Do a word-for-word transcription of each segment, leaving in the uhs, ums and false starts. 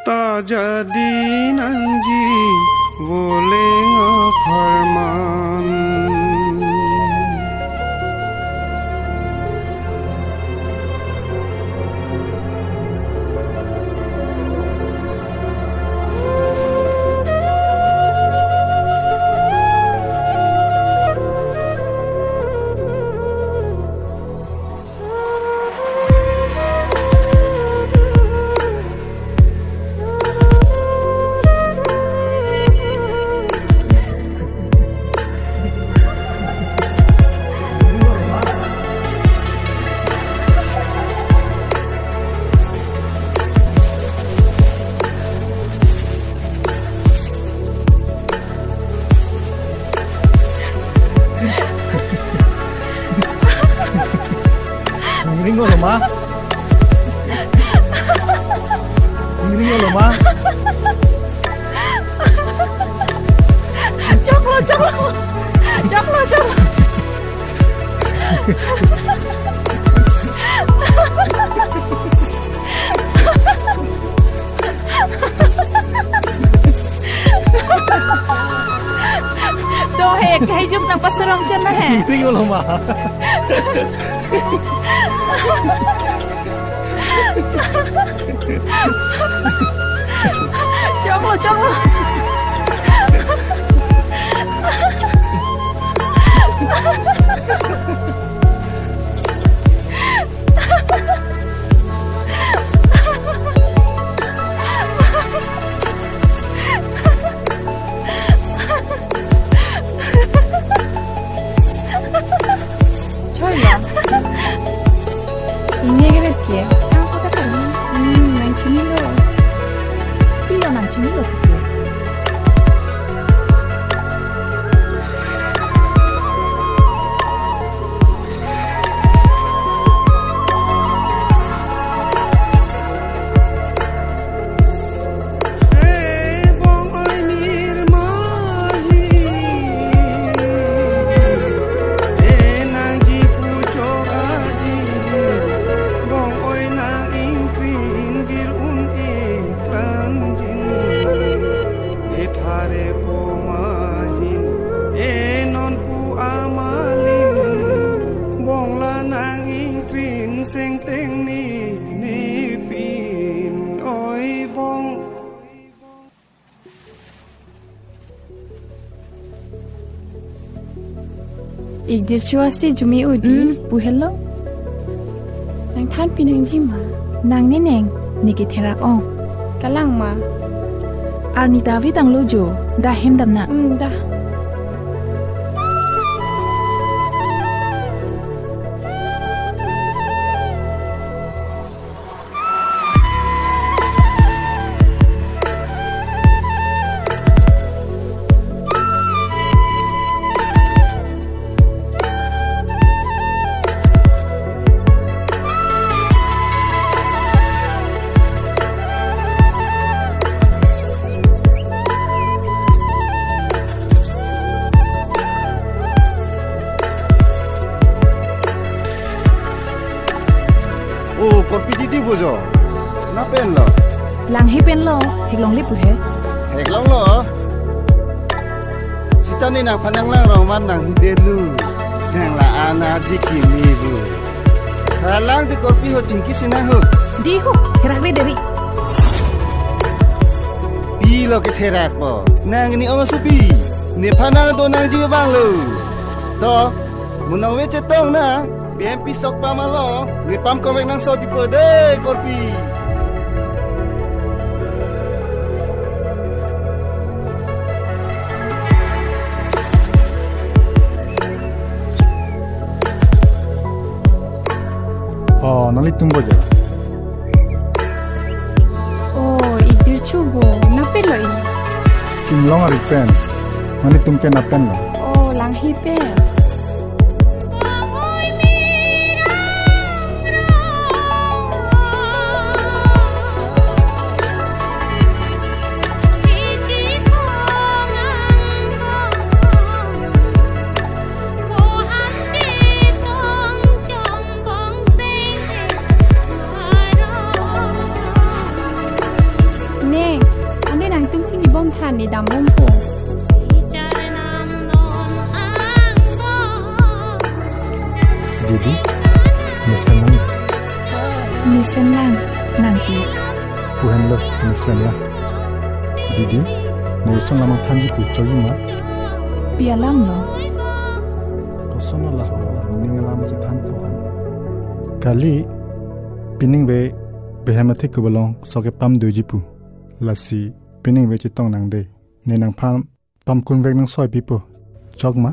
Ta jadi nangji voleng apharman. Ringring lo ma. Ringring lo ma. Choklo, choklo. Choklo, choklo. Do he, kaijum nangpasarong chana he. Tinglo ma. Choklo, choklo. Choi lo. Ingni keret ke? Ang kota kali. Hmm, nangchinilo. Pilo nangchinilo ke? Eh, bong oi mir mahi. Eh, nangji puchok adi. Bong oi nang ingkrin vir un-e klangjin. Ethare po mahin, eh, non pu amalin. Bong la nang ingkrin sengteng ni, ni pin oi bong. Ik Dirchu asi jumi udi. Hmm. Pu helo. Nangthanpi nangji ma? Nang ne neng, ne ketherak ong. Kalang ma? Arni ta ave tanglo jo, da hem damnang. Hmm, da. O, korpi didi bojo. Nangpen lo? Langhe pen lo, theklongle pu he. Theklonglo. Sita ne nangphan nanglang rong man nang hidelu. Nang la-an arji kimi bu. Halang te korpi ho chingki sinang ho. Di ho, therakre deri. Pilo ketherak po. Nang ni ong supi. Nephan nang do nangji abang lo. To, mo nangve chetong nang. Bempi sok pamalo, nepam kongvek nang so pipo de korpi. Oh, nanglitum bojo. Oh, ik Dirchu bo, nangpen lo ik? Chinglong ari pen. Nanglitum pen nangpen lo? Oh, langhe pen. Ne Than ni dam bom po. Didi, mesen lang. Mesen lang, nangpi. Pu henlo, mesen lang. Didi, ne isong lamang thanji pu chojima. Pi alam lo. Koson alam ho, ning alam chethan po. Kali, pining ve, behem athe kubalong, sok kepam doji pu. Lasi, pining ve chetong nang de. Ne nangphan pamkun vek nang soi pipo. Chok ma?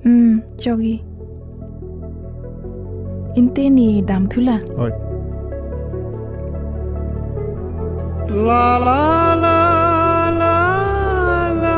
Hmm, chokji. Inte ne dam thu la. Oi. La, la, la, la, la.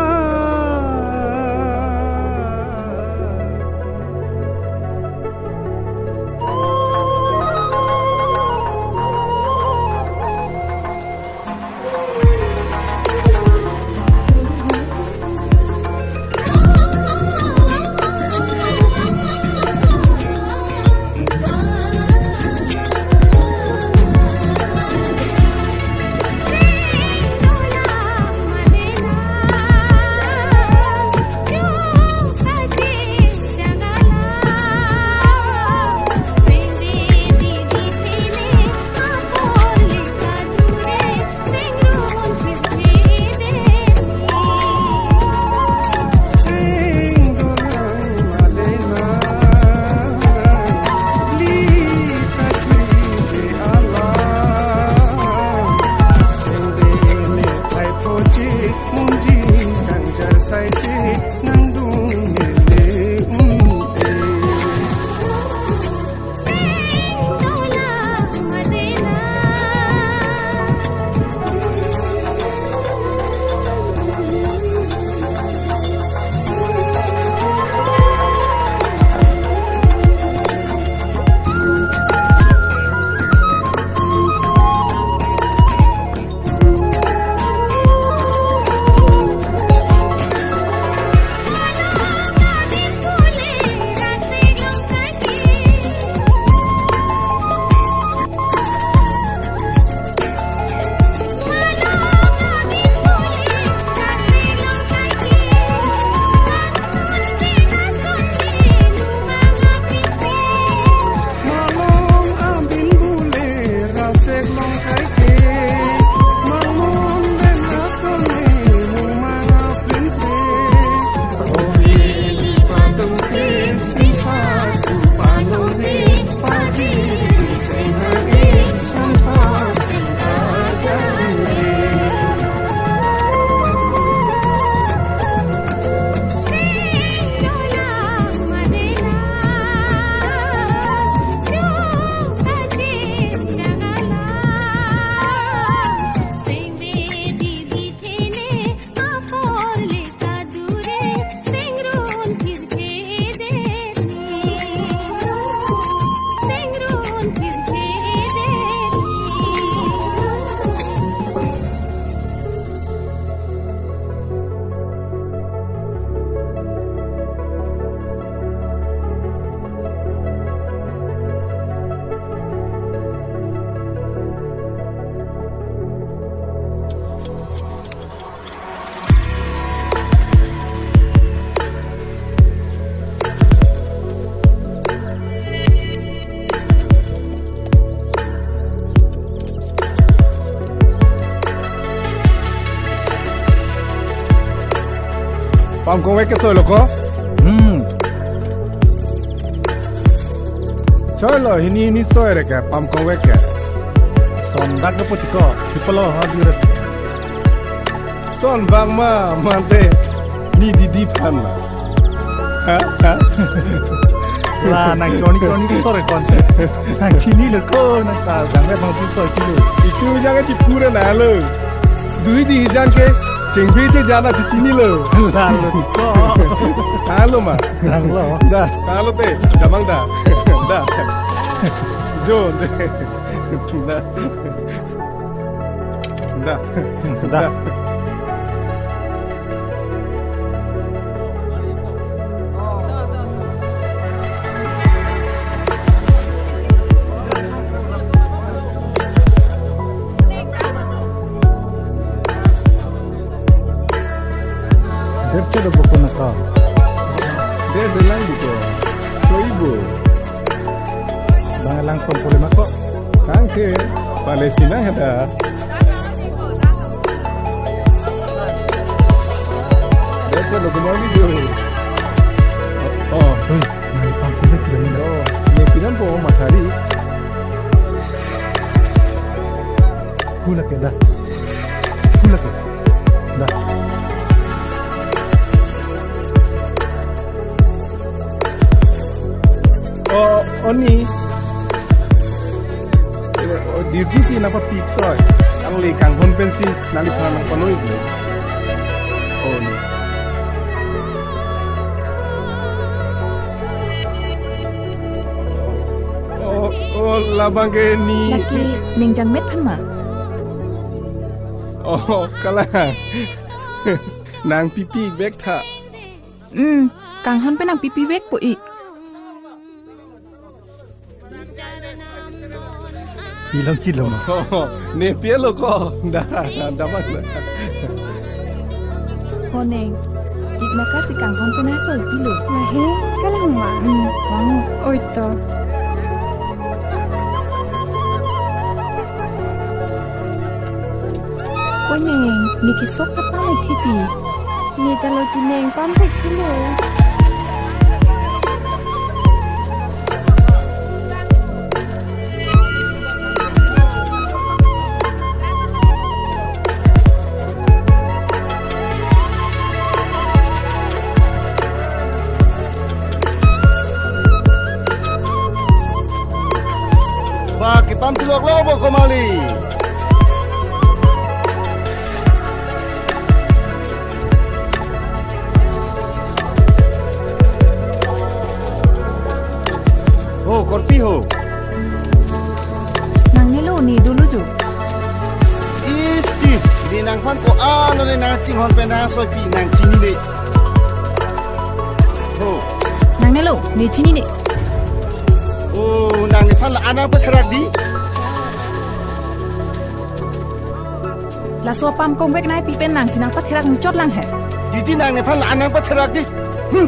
Pamkong vek ke soi lo ko? Hmm. Soi lo, hini hini soi re ke, pamkong vek ke. Son dak ke putiko, pipalo ha dire. Son bang ma, mante, ne didi aphan ma. Ha? Ha? La, nang choni choni ke sore kon. Nang chinilo ko, nang ta jang le bang si soi chilo. Iku jang ke chipura na lo. Dui di jang ke, chengbe che jana chinilo. La lo ko. Halo ma. Nang lo. Da, halo te, damang da. Da. Jo, de. Da. Da. Da. Hep chedo boko naka. De de lang boko. Choi bo. Bang lang pon pole mako. Tangke. Pale sinang hada. De chedo boko mami do. Oh. Hei, nang pangkule kira ni. Oh, ne pinam po matari. Hula ke dah. Hula ke. Dah. Oh, oni. Oh, duty si napa pik toi. Ang le kanghon pensi nang di pernah nang panoi. Oh, ni. Oh, oh, labang ke ni. Laki, ning jangmet phan ma? Oh, kalang. Nang pipi bek tha. Hmm, kanghon pen nang pipi bek po i. Pilong chilong. Oh, ne pielo ko. Da, da, da bang. Honeng, ik naka si kanghon pen asoi pilo. Lahe, kalang ma. Hmm, bang. Oi to. Honeng, ne kesok ta pang thiti. Ne ta lo ti neng pam thek thilo. Ba, kepam tilok lo bo komali. Ho, korpi ho. Nangnelo, ne dolo jo. Isti, ne nangphan ko-an lo ne nangchinghon pen nangsoipi nang chinine. Ho. Nangnelo, ne chinine. Oh, nang nephan la-an nangpatherak di. Laso apam kongvek nai pi pen nang si nangpatherak muchot lang he. Didi nang nephan la-an nangpatherak di. Hmm.